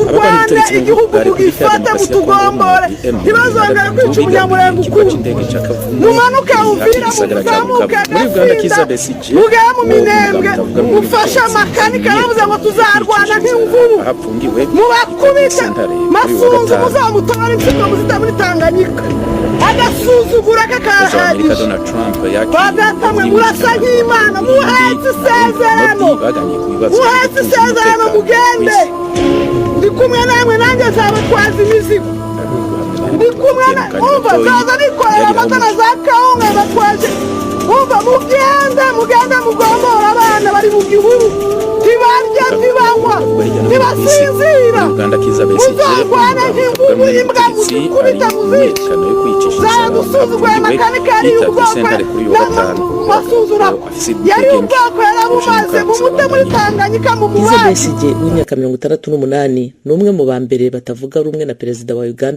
Abarwanya Rwanda ubutegetsi igihugu bwa Repubulika ya mugifate, Demokarasi ya Kongo mu mutugombore, ntibazongere kwica Umunyamurenge ikibuga ukundi. cy'indege cya Kavumu Mumanuke kiri hafi Uvira, y'igisagara cya muzamuke Bukavu. Muri Uganda, Kizza Gasinda, Besigye mugere mu wo Minembwe, mugabo utavuga rumwe mufashe n'ubutegetsi, amakanika. Yaravuze ngo tuzarwana kwicisha nk'imvubu. aho apfungiwe Mubakubite. sentare kuri uyu wa Masunzu, gatanu. Muzamutobora impyiko, muzita muri Tanganyika. Agasuzugura ke Perezida wa Amerika karahagije. Donald Trump yakiriye Ba data mwe, murasa nk'Imana, muhetse isezerano, Modi, baganiye ku bibazo muhetse by'ubutunzi isezerano, n'umutekano ku mugende. isi. Ndi kumwe namwe, nanjye nzabatwaza imizigo. Ndi kumwe na umva, nzaza nikorera amata na za kawunga batwaje. Umva, mugende, mugende mugombora abana bari mu gihuru, ntibarya, ntibanywa, ntibasinzira. Muri Uganda, Kizza Besigye, Muzarwane umugabo nk'imvubu, utavuga rumwe imbwa n'ubutegetsi, muzikubita, ari mu muzice. myiyerekano yo kwiyicisha inzara Zadusuzuguye. afungiwe, Makanika yariye yitabye ubwoko sentare kuri uyu wa gatanu. masuzura Afise yariye ubwigenge. ubwoko, yarabumaze. Mumute muri Tanganyika, mu Kizza mubage. Besigye w'imyaka 68 ni umwe mu ba mbere batavuga rumwe na perezida wa Uganda.